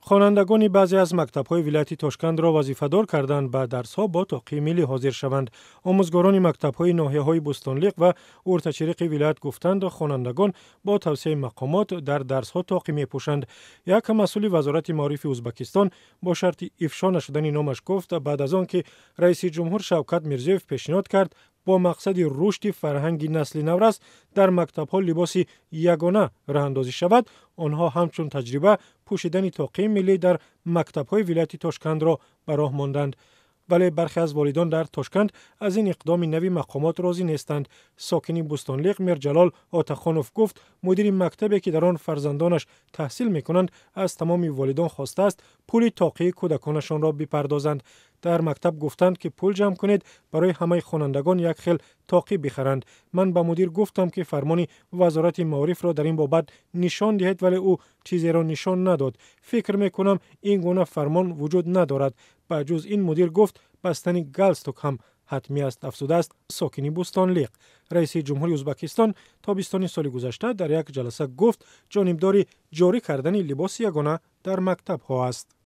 Хонандагони баъзе аз мактабҳои вилояти Тошкандро вазифадор карданд, ба дарсҳо бо тоқии миллӣ ҳозир шаванд. Омӯзгорони мактабҳои ноҳияҳои Бӯстонлиқ ва Уртачириқи вилоят гуфтанд, хонандагон бо тавсияи мақомот дар дарсҳо тоқӣ мепӯшанд. Як масъули Вазорати маорифи Ӯзбекистон бо шарти ифшо нашудани номаш гуфт, баъд аз он ки раиси ҷумҳур Шавкат Мирзиёев пешниҳод кард, бо мақсади рушди фарҳанги насли наврас дар мактабҳо либоси ягона роҳандозӣ шавад, онҳо ҳамчун таҷриба пӯшидани тоқии миллӣ дар мактабҳои вилояти Тошкандро ба роҳ монданд. Вале бархе аз волидон дар Тошканд аз ин иқдоми нави мақомот розӣ нестанд. Сокини Бӯстонлиқ Мирҷалол Отахонов гуфт, мудири мактабе, ки дар он фарзандонаш таҳсил мекунанд, аз тамоми волидон хостааст, пули тоқии кӯдаконашонро бипардозанд. Дар мактаб гуфтанд, ки пул ҷамъ кунед, барои ҳамаи хонандагон як хел тоқӣ бихаранд. Ман ба мудир гуфтам, ки фармони Вазорати маорифро дар ин бобат нишон диҳед, вале ӯ чизеро нишон надод. Фикр мекунам, ин гуна фармон вуҷуд надорад. Ба ҷуз ин, мудир гуфт, бастани галстук ҳам ҳатмӣ аст, афзудааст сокини Бӯстонлиқ. Раиси ҷумҳури Ӯзбекистон тобистони соли гузашта дар як ҷаласа гуфт, ҷонибдори ҷорӣ кардани либоси ягона дар мактабҳо аст.